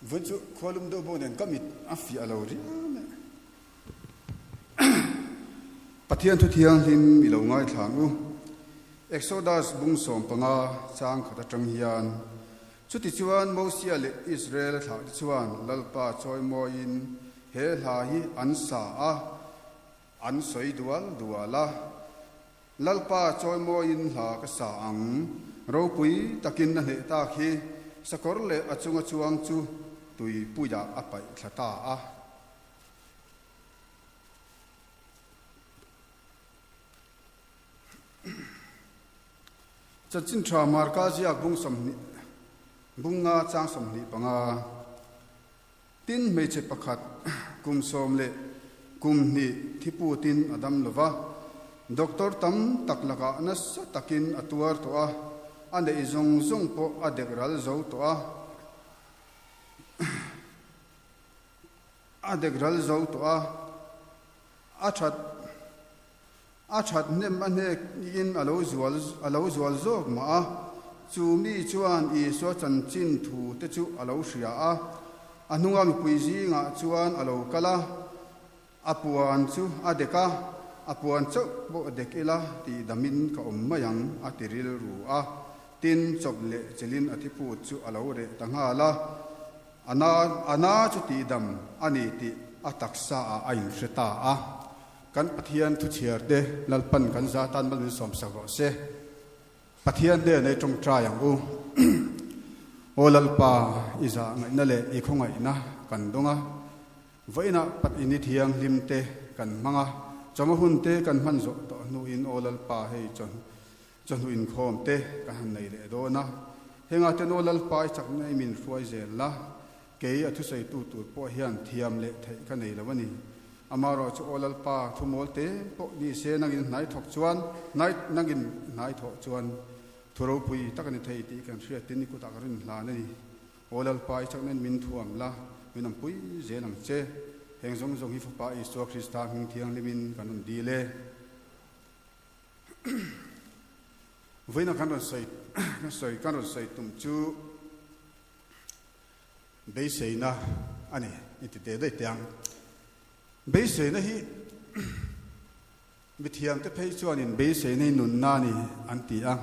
Vawiin chu khualum deuh bawk nen ka mit a fiah lo riau mai. Pathian thu thianghlim i lo ngaithla ang u. Exodus bung 15 chang khat atang hian, Chutichuan Mosia leh Israel thlahte chuan Lalpa chawimawiin he hla hi an sa a, an sawi dual dual a. Lalpa chawimawiin hla ka sa ang, ropui takin a hneh tak hi sakawr leh a chunga chuang chu tuipuiah a paih thla ta a. Chanchin tha Marka ziak bung 20, bung nga chang 25. Tin, hmeichhe pakhat kum sawm leh kum hnih thiputin a dam lo va, doctor tam tak lakah nasa takin a tuar tawh a, a neih zawng zawng pawh a dek ral zo tawh a, a dek ral zo tawh a, a that a that hnem a hnekin a lo zual a lo zual zawk mah a, chu mi chuan Isua chanchin thu te chu a lo hria a, a hnunga mipui zingah chuan a lo kal a, a puan chu a dek a, a puan chauh pawh dek ila tih damin ka awm mai ang a ti rilru a, tin chawp leh chelin a thiput chu a lo reh ta nghal a, a na a na chu tihdam a ni tih a taksa ah a inhre ta a. Kan Pathian thuchhiar te Lalpan kan za tan mal min sawmsak rawh se. Pathian hnenah i tawngtai ang u. Aw Lalpa, i zah ngaihna leh i khawngaihna kan dawng a. Vawiinah Patini thianghlim te kan hmang a, chawhma hun te kan hman zawh tawh hnuin Aw Lalpa hei chawhnu inkhawm te kan han nei leh dawn a. Hengah ten Aw Lalpa i chakna i min hruai zel la, Kei a thusawitu tur pawh hian thiam leh theih ka nei lo a ni. Amaherawh chu Aw Lalpa, thu mawl te pawh ni se nangin hnai thawk chuan, hnai nangin hnai thawh chuan thu ropui tak a ni thei tih kan hriatin i kutah ka rin hlan a ni. Aw Lalpa, i chakna in min thuam la, min awmpui zel ang che. Heng zawng zawng hi Fapa Isua Krista hming thianghlimin kan rawn dil e. Vawiina kan rawn sawi, kan sawi, kan rawn sawi tum chu. Beiseina a ni i ti teh daih teh ang. Beiseina hi mithiamte phei chuanin beiseina hi nunna a ni an ti a,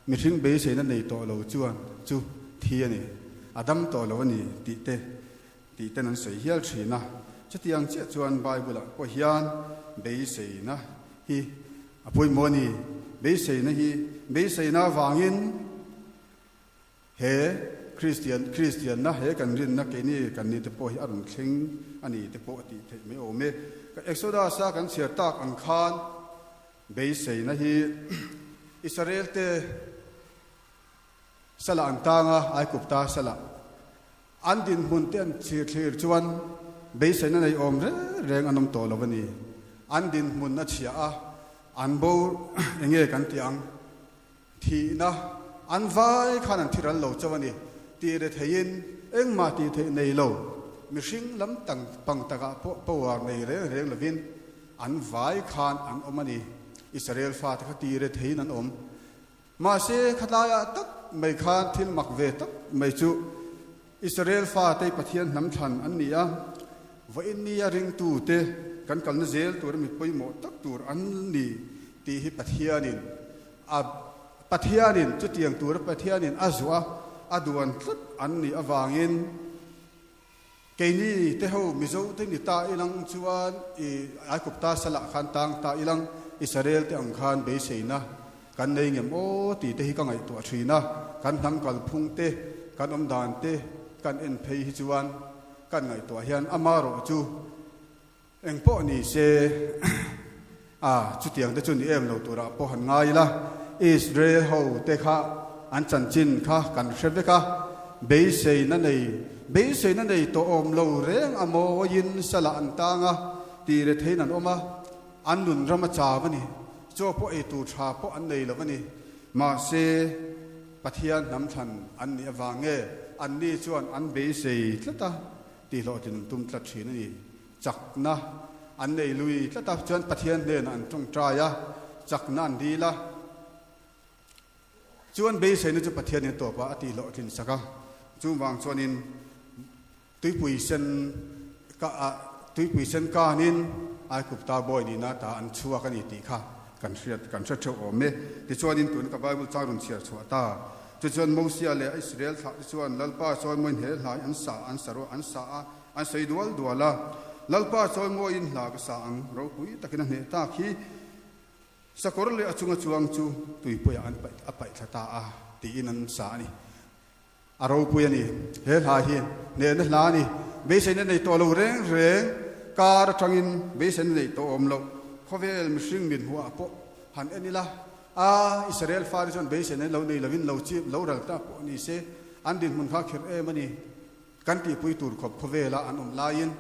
mihring beiseina nei tawh lo chuan chu thi a ni, a dam tawh lo a ni tih te tih ten an sawi hial thin a. Chutiang chiah chuan Bible-ah pawh hian beiseina hi a pawimawh a ni. Beiseina hi beiseina avangin He Kristian, Kristianna, he kan rinna keini kan ni te pawh hi a rawn thleng a ni te pawh a tih theih mai awm e. Exodus-a kan chhiar tak ang khan beiseina hi Israel te salah an tang a, Aigupta salah an dinhmun te an chhir thlir chuan beiseina nei awm reng reng an awm tawh lo a ni. An dinhmun a chhia a, an bo enge kan tih ang? Thihna an vai khan an thi ral lo chauh a ni tih re theiin engmah tih theih nei lo, mihring lam tang pang takah pawh power nei reng reng lovin an vai khan an awm a ni. Israel fate kha tih re theiin an awm. Mahse khatlaiah tak mai khan thil mak ve tak mai chu Israel fate Pathian hnam thlan an ni a, vawiin nia ringtute kan kalna zel tur mi pawimawh tak tur an ni tih hi Pathianin A Pathianin chutiang tura Pathianin a zuah a, a duan tlat an nih avangin keini te ho Mizo te ni ta ilang chuan i Aikupta salah khan tang ta ilang Israel te ang khan beiseina kan nei ngem aw tih te hi ka ngaihtuah thin a, kan hnam kalphung te kan awm dan te kan en phei hi chuan kan ngaihtuah hian amarawh chu Eng pawh ni se, a, chutiang te chu ni em lo turah pawh han ngai ila, Israel ho te kha an chanchin kha kan hre vek a, beiseina nei, beiseina nei tawh awm lo reng a mawiin salah an tang a, tih retheiin an awm a, an nun ram a chau a ni, chaw pawh ei tur tha pawh an nei lo a ni, mahse Pathian hnam thlan an nih avang nge anni chuan an beisei tlat a, tihhlawhtlin an tum tlat thin a ni. Chakna an nei lui tlat a, chuan Pathian hnenah an tawngtai a, chakna an dil a. Chuan beiseina chu Pathianin a tawp a, a tihhlawhtlin sak a. Chuvang chuanin. Tuipui sen ka tuipui sen kanin Aigupta bawi nihna ta an chhuak a ni tih kha kan hriat kan hre theuh awm e. Tichuanin tun ka Bible chang rawn chhiar chhuah ta. Tichuan Mosia leh a Israel thlah te chuan Lalpa chawimawiin he hlai an sa an sa ruah an sa a, an sawi dual dual a. Lalpa chawimawiin hla ka sa ang ropui takin a hneh tak hi. Sakawr leh a chunga chuang chu tuipuiah an paih a paih thla ta a tiin an sa a ni. A ropui a ni. He hla hi hnehna hla a ni. Beiseina nei tawh lo reng reng kar atangin beiseina nei tawh awm loh khawvel mihring mit hmuhah pawh han en ila, a Israel fate chuan beiseina lo nei lovin lo chip lo ral ta pawh ni se, an dinhmun kha kherh em a ni. Kan tihpui tur khawp khawvela an awm laiin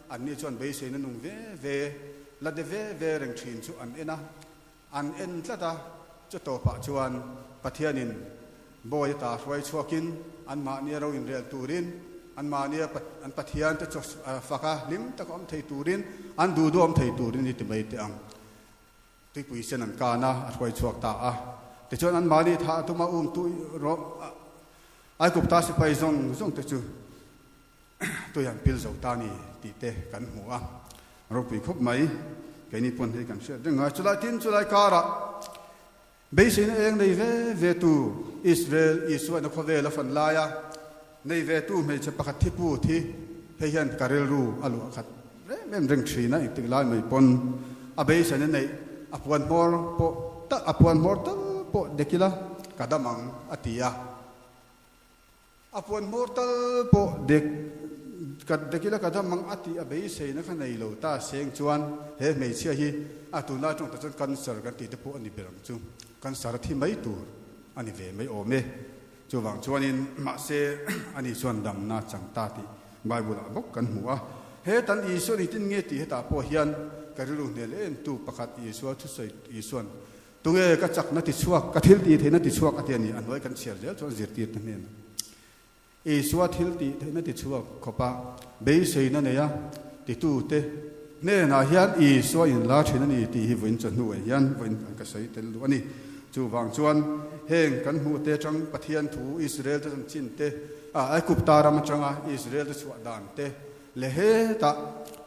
anni chuan beiseina nung ve ve, la de ve ve reng thin chu an en a. An en tlat a, chu tawpah chuan Pathianin bawi ata hruai chhuakin anmahnia ro inrel turin, anmahnia an Pathiante chu faka hlim taka awm thei turin, an duh duh awm thei turin i ti mai teh ang. Tuipui sen an kan a, a hruai chhuak ta a. Tichuan anmahni thah tuma um tu rawh Aigupta sipai zawng zawng te chu tui an pil zo ta ni tih te kan hmu a, ropui khawp mai. Keini pawn hei kan hriat reng a, chulai tin chulai karah beiseina eng nei ve ve tu Israel Isuaina khawvel a fan laia nei ve tu hmeichhe pakhat thi put hi hei hian ka rilru a luah khat rem em reng thin a, engtik lai mai pawn a beiseina neih a puan hmawr pawh a puan hmawr tal pawh dek ila ka dam ang a ti a. A puan hmawr tal pawh dek ka dek ila ka dam ang a tih a beiseina kha nei lo ta seng chuan he hmeichhia hi a tunlai tawng tak chuan cancer kan tih te pawh a ni ber ang chu. Cancer a thi mai tur a ni ve mai awm e. Chuvang chuanin mahse ani chuan damna chang ta tih Bible ah bawk kan hmu a. He tan Isua ni tin nge tih hetah pawh hian ka rilru hnel em tu pakhat Isua thusawi Isuan Tunge ka chakna ti chhuak, ka thil tih theihna ti chhuak a ti a ni. A hnuai kan chhiar zel chuan zirtirte hnenah Isua thil tih theihna ti chhuak khawpa beiseina neia titute hnenah hian Isua inla thin a ni tih hi vawiin chawhnuah hian vawiin ka sawi tel duh a ni. Chuvang chuan heng kan hmuhte atang Pathian thu Israel-te chanchin te, Aigupta ram atanga Israel-te chhuah dan te leh hetah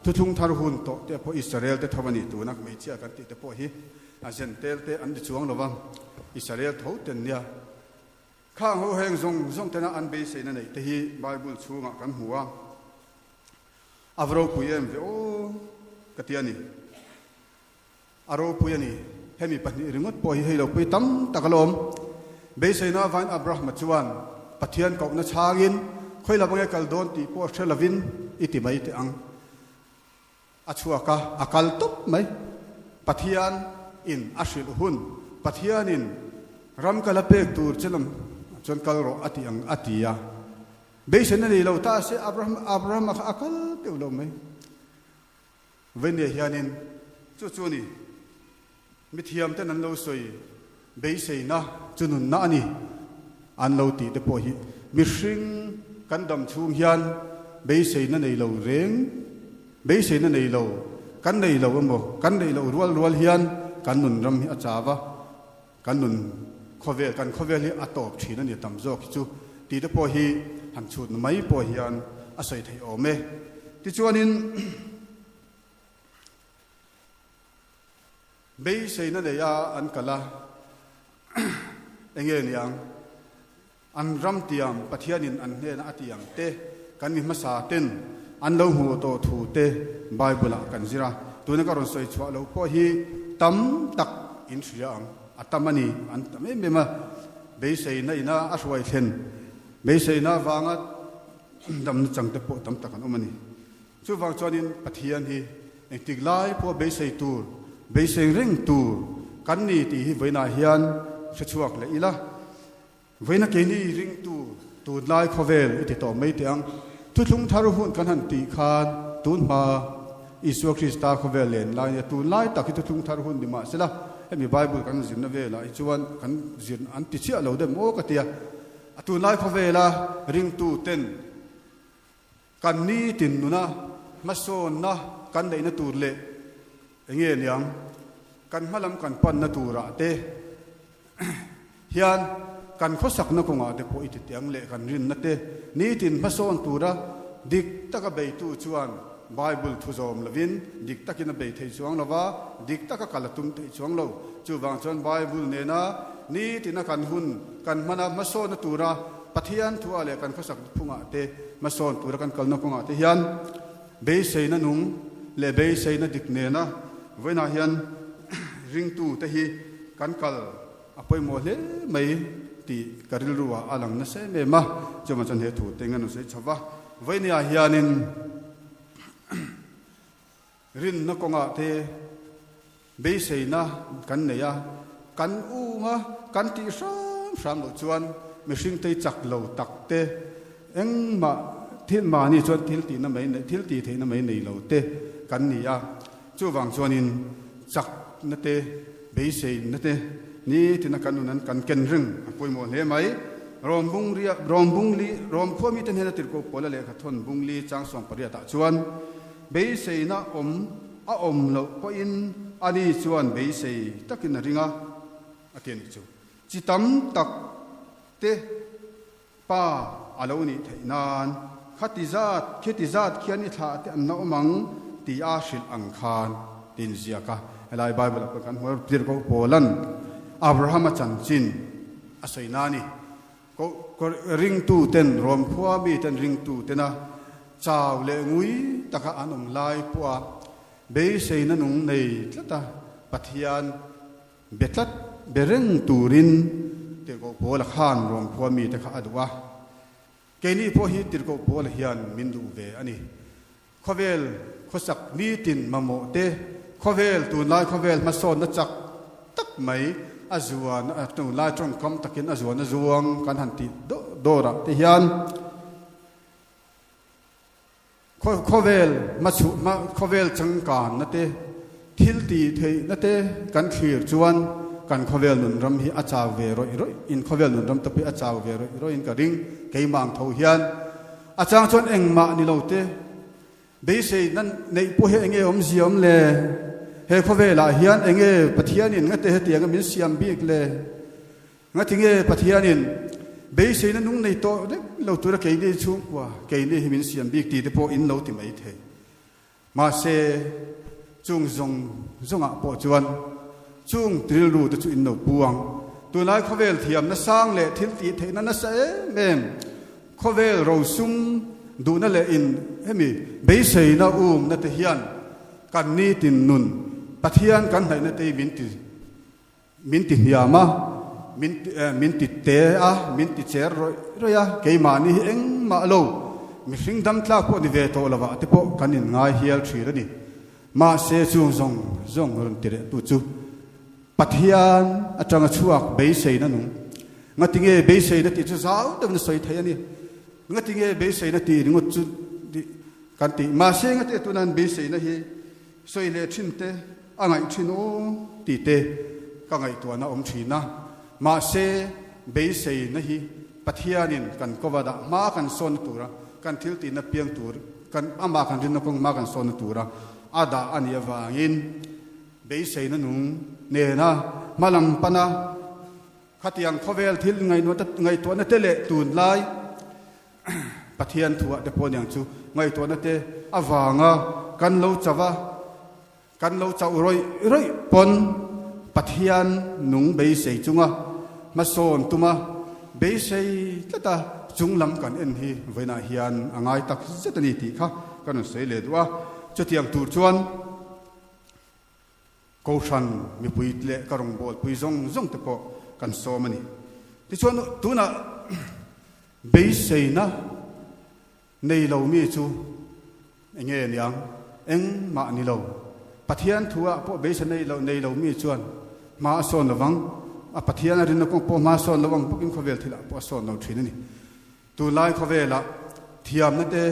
thuthlung thar hun tawh te pawh Israel-te tho a ni tuna hmeichhia kan tih te pawh hi A zen tel te an ni chuang lo va, Israel tho ten nia. Khang ho heng zawng zawng tena an beiseina neih te hi Bible chhungah kan hmu a, a va ropui em ve aw ka ti a ni. A ropui a ni, hemi pahnih ringawt pawh hi hei lo pui tam tak alawm. Beiseina avain Abrahama chuan Pathian kohna chhangin khawi lam ange kal dawn tih pawh hre lovin i ti mai teh ang. A chhuak a, a kal tawp mai. Pathian in a hrilh hun, Pathian in ram kal a pek tur che lam chuan kal rawh a ti ang a ti a. Beiseina nei lo ta se Abraham, Abraham a kha a kal deuh lo mai. Veinia hianin chu chu ni mithiam ten an lo sawi beiseina chu nunna a ni an lo tih te pawh hi mihring kan dam chhung hian beiseina nei lo reng beiseina nei lo kan nei lo emaw kan neih loh rual rual hian kan nun ram hi a chau a kan nun khawvel kan khawvel hi a tawp thin a ni tam zawk hi chu tih te pawh hi han chhut mai pawh hian a sawi theih awm e tichuanin Beiseina nei a an kal a, enge niang? An ram tiam Pathianin an hnena a ti ang te, kan mi hmasa ten an lo hmuh tawh thu te Bible ah kan zir a. Tuna ka rawn sawi chhuah loh pawh hi tam tak in hria ang, a tam a ni, an tam em em a. Beiseina ina a hruai thlen, beiseina avanga damna chang te pawh tam tak an awm a ni. Chuvang chuanin Pathian hi engtik lai pawh beisei tur, beisei reng tur kan ni tih hi vawiinah hian hre chhuak leh ila. Vawiina keini ringtu tunlai khawvel i ti tawh mai teh ang. Thuthlung thar hun kan han tih khan tun hma Isua Krista khawvel len lai nia tunlai tak hi thuthlung thar hun ni mahsela hemi Bible kan zirna velah hi chuan kan zir an ti chiah lo deuh maw ka tia. A tunlai khawvela ringtu ten Kan nitin nuna hmasawnna kan neihna tur leh enge niang kan hmalam kan panna turah te hian kan khawsakna kawngah te pawh i ti tiang leh kan rinna te nitin hmasawn tura dik taka beitu chuan Bible thu zawm lovin dik takin a bei thei chuang lo va, dik taka kal a tum thei chuang lo. Chuvang chuan Bible nena nitina kan hun kan hmana hmasawnna tura Pathian thuah leh kan khawsak phungah te hmasawn tura kan kalna kawngah te hian beiseina nung leh beiseina dik nena vawiinah hian ringtute hi kan kal A pawimawh hle mai tih ka rilru ah a lang nasa em em a, chuvang chuan he thu te ngan sawi chho va, vawinia hianin rinna kawngah te beiseina kan nei a, kan um a, kan tih hram hram loh chuan mihring te chak lo tak te engmah thil mahni chuan thil tihna mai nei thil tih theihna mai nei lo te kan ni a, chuvang chuanin chakna te Beiseina te nitina kan nun an kan ken reng a pawimawh hle mai. Rom bung ria, Rom bung li, Rom khua mite hnena tirhkoh pawla lehkha thawn bung li chang 18 ah chuan beiseina awm a awm loh pawhin ani chuan beisei takin a ring a, a ti a nih chu. Chi tam tak te Pa a lo nih theih nan khati zat, khiti zat khian i thlah te an la awm ang ti a hrilh ang khan tin ziak a. Helai Bible ah pawh kan hmu a, Tirhkoh Paulan Abrahama chanchin a sawi na a ni. Ko ringtu ten, Rom khua mi ten ringtu tena chau leh ngui taka an awm lai pawha beiseina nung nei tlata Pathian Be tlat be reng turin Tirhkoh Paula khan Rom khua mite kha a duh a. Keini pawh hi Tirhkoh Paula hian min duh ve a ni. Khawvel khawsak nitin mamawh te, khawvel tunlai khawvel hmasawnna chak tak mai a zuan tunlai tawngkam takin a zuan a zuang kan han tih dawrah te hian, Khawvel hmachhuh hma khawvel changkanna te, thil tih theihna te kan thlir chuan kan khawvel nun ram hi a chau ve rawih rawih in khawvel nun ram te pawh hi a chau ve rawih rawih in ka ring. Keimah ang tho hian a chang chuan engmah ni lo te beiseina neih pawh hi enge awmzia awm le? He khawvelah hian enge Pathianin ngate hetianga min siam bik le? Ngatinge Pathianin beiseina nung nei tawh reng lo tura keini chhungkua, keini hi min siam bik tih te pawh in lo ti mai thei. Mahse, chung zawng zawngah pawh chuan chung rilru te chu in lo pu ang. Tunlai khawvel thiamna sang leh thil tih theihna nasa em em, khawvel rosum duhna leh in hemi beiseina umna te hian kan nitin nun Pathian kan hnaihna te hi min ti Min ti hniam a, min min ti te a, min ti cher rawih rawih a, keimahni hi engmah lo, mihring dam tlak pawh ni ve tawh lovah te pawh kan inngai hial thin a ni. Mahse chung zawng zawng rawn ti leh tu chu Pathian atanga chhuak beiseina nung. Ngatinge beiseina tih chu zau deuhin a sawi thei a ni. Ngatinge beiseina tih ringawt chu kan tih. Mahse ngate tunan beiseina hi Sawi leh thin te a ngaih thin aw tih te ka ngaihtuahna awm thin a, mahse beiseina hi Pathianin kan kova dah hma kan sawnna tura kan thil tihna piang tur kan amah kan rinna kawng hma kan sawnna tura a dah a nih avangin beiseina nung nena hmalam pana khatiang khawvel thil ngaihtuahna te leh tunlai Pathian thuah te pawh aniang chu ngaihtuahna te avanga kan lo chauh a, kan lo chauh rawih rawih pawn Pathian nung beisei chunga hmasawn tuma beisei tlata chunglam kan en hi vawiinah hian a ngai tak zet a ni tih kha ka rawn sawi leh duh a. Chutiang tur chuan Kohhran mipui leh ka rawngbawlpui zawng zawng te pawh kan sawm a ni. Tichuan tunah beiseina nei lo mi chu enge niang? Engmah ni lo. Pathian thu ah pawh beisei nei lo nei lo mi chuan hma a sawn lovang. A Pathian a rinna kawng pawh hma a sawn lo ang bawkin khawvel thil ah pawh a sawn lo thin a ni. Tunlai khawvelah thiamna te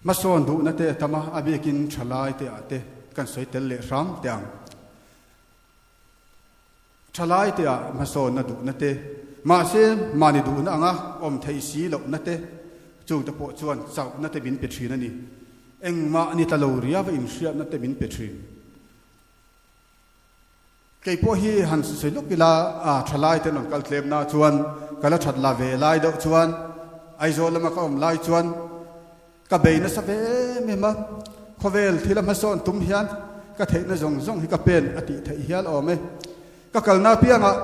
Hmasawn duhna te a tam a, a biakin thalai te ah te kan sawi tel leh hram teh ang. Thalai te ah hmasawnna duhna te, mahse mahni duhna anga awm theih si lohna te, chung te pawh chuan chauhna te min pe thin a ni. Engmah ni ta lo riava inhriatna te min pe thin. Kei pawh hi han sawi lawk ila, a thalai te an rawn kal tlem na chuan ka la that la ve lai deuh chuan Aizawl lama ka awm lai chuan. Ka bei nasa ve em em a, khawvel thil a hmasawn tum hian ka theihna zawng zawng hi ka pen a tih theih hial awm e. Ka kalna apiangah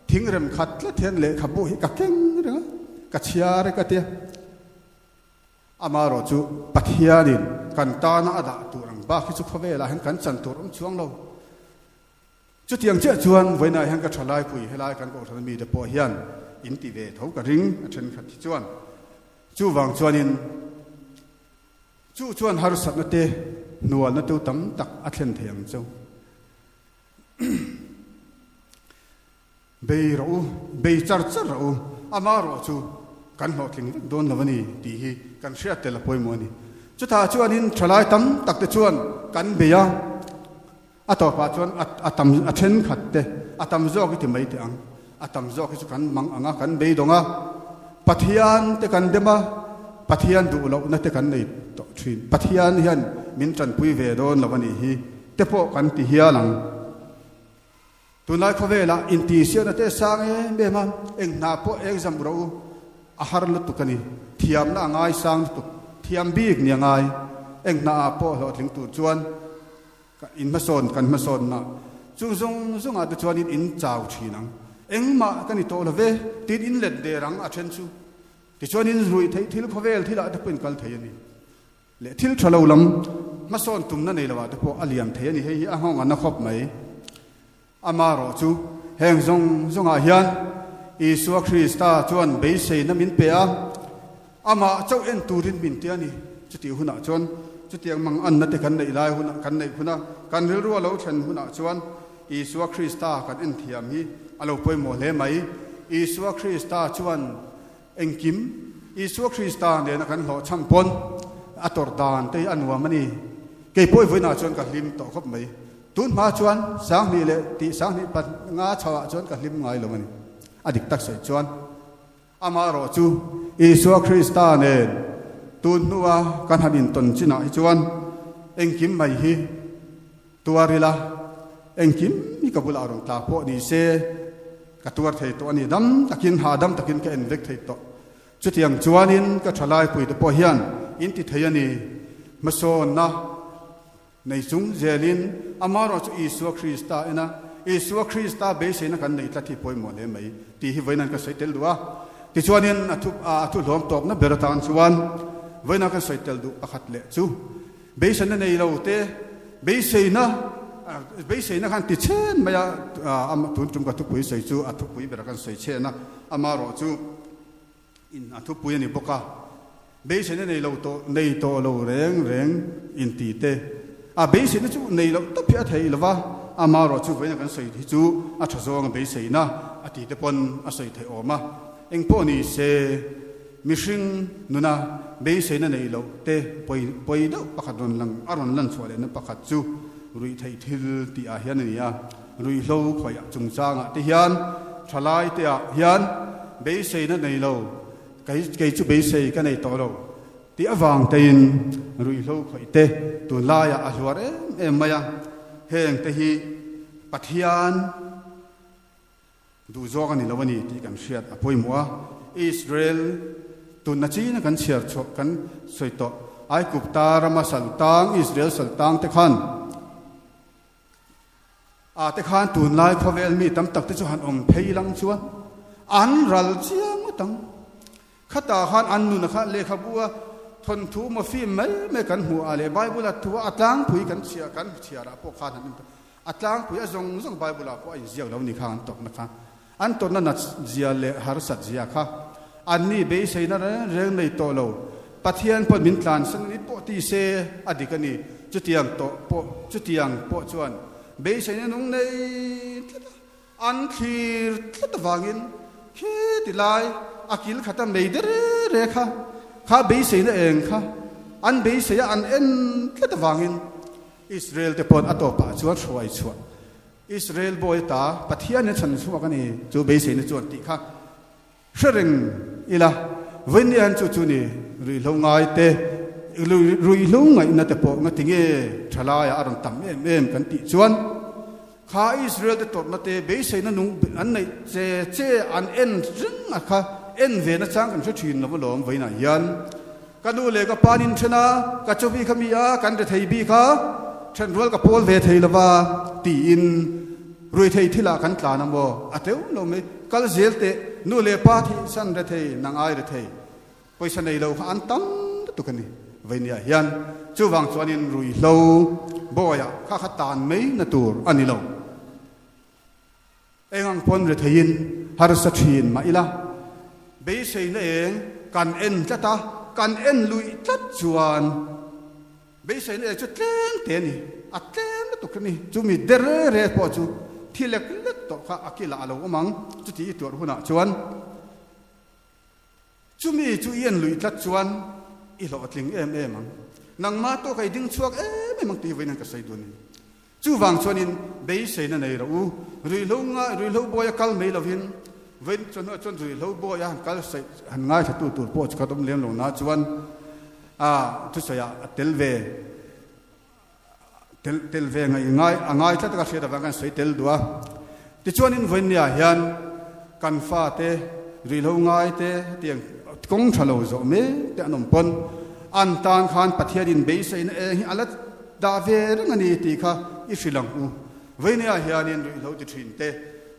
thingrem khat tlat hian lehkhabu hi ka keng reng a, ka chhiar e ka tia. Amaherawh chu Pathianin kan tana a dah tur ang bak hi chu khawvelah hian kan chan tur awm chuang lo. Chutiang chiah chuan vawiinah hian ka thalaipui helai kan kohhran mite pawh hian in ti ve tho ka ring a thenkhat hi chuan. Chuvang chuanin chu chuan harsatna te hnualna tu tam tak a thlen thei ang chu. Bei rawh u, bei char char rawh u, ama rawh chu kan hlawhtling vek dawn lo a ni tih hi kan hriat tel a pawimawh a ni. Chutah chuanin thalai tam tak te chuan kan bei a. A tawpah chuan a tam a thenkhat te, a tam zawk i ti mai teh ang, a tam zawk hi chu kan mang ang a, kan beidawng a, Pathian te kan dem a, Pathian duh lohna te kan nei tawh thin, Pathian hian min tanpui ve dawn lo a nih hi te pawh kan ti hial ang. Tunlai khawvelah intihsiakna te sang em em a, eng hna pawh exam rawh u, a har lutuk a ni, thiamna a ngai sang lutuk, thiam bik ni a ngai, eng hna ah pawh hlawhtling tur chuan Ka in hmasawn, kan hmasawnna chung zawng zawngah te chuanin in chau thin ang. Engmah ka ni tawh lo ve, tiin in let der ang a then chu. Tichuanin ruih theih thil khawvel thilah te pawh in kal thei a ni. Leh thil tha lo lam hmasawn tumna nei lovah te pawh a liam thei a ni. Hei hi a nghawng a na khawp mai. Amaherawh chu heng zawng zawngah hian Isua Krista chuan beiseina min pe a, amah chauh en turin min ti a ni. Chutih hunah chuan chutiang mang anna te kan neih lai hunah, kan neih huna kan rilru a lo thlen hunah chuan Isua Krista kan en thiam hi a lo pawimawh hle mai. Isua Krista chuan engkim Isua Krista nena kan hlawhchham pawn a tawrh dan te hi a nuam a ni. Kei pawh i vawiinah chuan ka hlim tawh khawp mai. Tun hma chuan 2000 leh tih 2000 panga chho ah chuan ka hlim ngai lo a ni. A dik tak sawi chuan amaherawh chu Isua Krista nen tun hnua kan han intawn chinah hi chuan engkim mai hi tuar ila, engkim hi ka bulah rawn tla pawh ni se ka tuar thei tawh a ni. Dam takin, hahdam takin ka en vek thei tawh. Chutiang chuanin ka thalaipuite pawh hian in ti thei a ni. Hmasawnna. Nei chung zelin amaherawh chu Isua Krista ena Isua Krista beiseina kan nei tlat hi pawimawh hle mai tih hi vawiin an ka sawi tel duh a. Tichuanin a thu a thu hlawm tawkna ber atan chuan vawiin a kan sawi tel duh pakhat leh chu beiseina nei lo te beiseina beiseina khan ti chhen mai a tun tum ka thupui sawi chu a thupui ber kan sawi chhen a amaherawh chu In a thupui a ni bawk a, beiseina nei lo tawh nei tawh lo reng reng inti te a beiseina chu nei loh tawp hi a thei lo va, amaherawh chu vawiina kan sawi hi chu a tha zawng a beiseina a ti te pawn a sawi theih awm a, engpawh ni se mihring nuna beiseina nei loh te pawi pawi deuh pakhat rawn lang a rawn lan chhuah lehna pakhat chu ruihtheih thil tih ah hian a ni a. Ruihhlo khawiah chungchangah te hian thalai te ah hian beiseina nei lo, kei kei chu beisei ka nei tawh lo tih avang tein ruihhlo khawih te tunlaiah a hluar em em mai a, heng te hi Pathian duh zawk a ni lo a ni tih kan hriat a pawimawh a. Israel tunna china kan chhiar chhuah kan sawi tawh Aigupta rama saltang Israel saltang te khan, Ah te khan tunlai khawvel mi tam tak te chu han awm phei lang chuan an ral chiang ngawt ang. Khatah khan an nuna kha lehkhabu a thawnthu maw film mai mai kan hmuh ah leh Bible a thu a a tlangpui kan chhiar kan chhiar ah pawh khan han en a tlangpui a zawng zawng Bible ah pawh a inziak lo ni kha an tawrhna kha an tawrhna nat zia leh harsat zia kha anni beiseina reng reng nei tawh lo. Pathian pawh min tlansan a ni pawh ti se a dik a ni. Chutiang tawh pawh chutiang pawh chuan beiseina nung nei tlat a, an thlir tlat avangin khiti lai a kil khata mei de re re kha kha beiseina eng kha an beisei a an en tlat avangin Israel te paw'n a tawpah chuan hruai chhuah Israel bawi ta Pathian in chhan chhuak a ni chu beiseina chuan tih kha Hre reng ila, vawinia hian chu chu ni ruihhlo ngai te, ruihhlo ngaihna te pawh ngati nge tha laiah a rawn tam em em kan tih chuan kha Israel te tawrhna te beiseina nung an neih che che an en reng a kha en ve nachang kan hre thin lo alawm vawiinah hian. Ka nu leh ka pa nin then a, ka chaw bik a mi a, kan rethei bik a, then rual ka pawl ve thei lova tiin ruithei thilah kan tlan a maw? A teuh lo mai. Kal zel teh, nu leh pa thihsan rethei, nang ai rethei. Pawisa nei lo kha an tam lutuk a ni Veinia hian. Chuvang chuanin ruihhlo bawiah kha kha tan mai na tur a ni lo. Eng ang pawn retheiin harsa thin mah ila, beiseina eng kan en tlat a, kan en luih tlat chuan beiseina eng chu tlem te a ni, a tlem lutuk a ni. Chumi der re pawh chu thi lek lek tawh kha a kilah a lo awm ang, chuti i tuarh hunah chuan. Chumi chu i en luih tlat chuan i hlawhtling em em ang. Nangmah tawk a i ding chhuak em em ang tih hi vawiin ka sawi dun a ni. Chuvang chuanin beiseina nei rawh u. Ruihhlo ngai, ruihhlo bawi a kal mai lovin vawiin chuan hnuah chuan ruihhlo bawi a han kal saih han ngaithlatu tur pawh chu khat awm lem lo na chuan a thusawi ah a tel ve tel tel ve ngai ngai a ngai tlat ka hriat avang kan sawi tel duh a. Tichuanin vawinia hian kan fate ruihhlo ngai te hetiang kawng tha lo zawh mek te an awm pawn an tan khan Pathianin beiseina eng hi a la dah ve reng a ni tih kha i hrilh ang u. Vawinia hianin ruihhlo ti thin te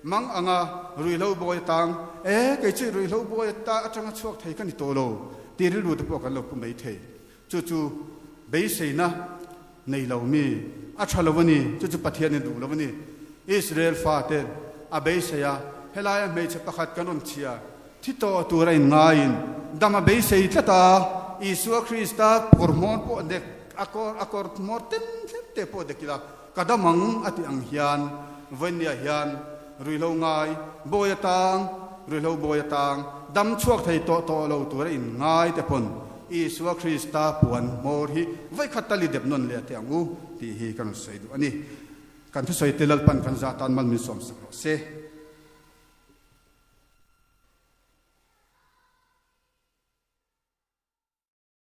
mang anga ruihhlo bawi atang e kei chu ruihhlo bawi atanga chhuak thei ka ni tawh lo tih rilru te pawh kan lo pu mai thei. Chu chu beiseina nei lo mi a tha lo a ni, chu chu Pathianin duh lo a ni. Israel fate a beisei a, helaia hmeichhe pakhat kan awm chhia, thi tawh tur a inngaiin dam a beisei tlat a, Isua Krista kawr hmawr pawh dek, a kawr a kawr hmawr tem thlep te pawh dek ila ka dam ang a tih ang hian vawinia hian ruihhlo ngai bawi atang, ruihhlo bawi atang dam chhuak thei tawh tawh lo tur a inngai te pawn Isua Krista puan hmawr hi vawikhat tal i dep nawn leh teh ang u tih hi ka rawn sawi duh a ni. Kan thusawi te Lalpan kan zah tan mal min sawmsak rawh se.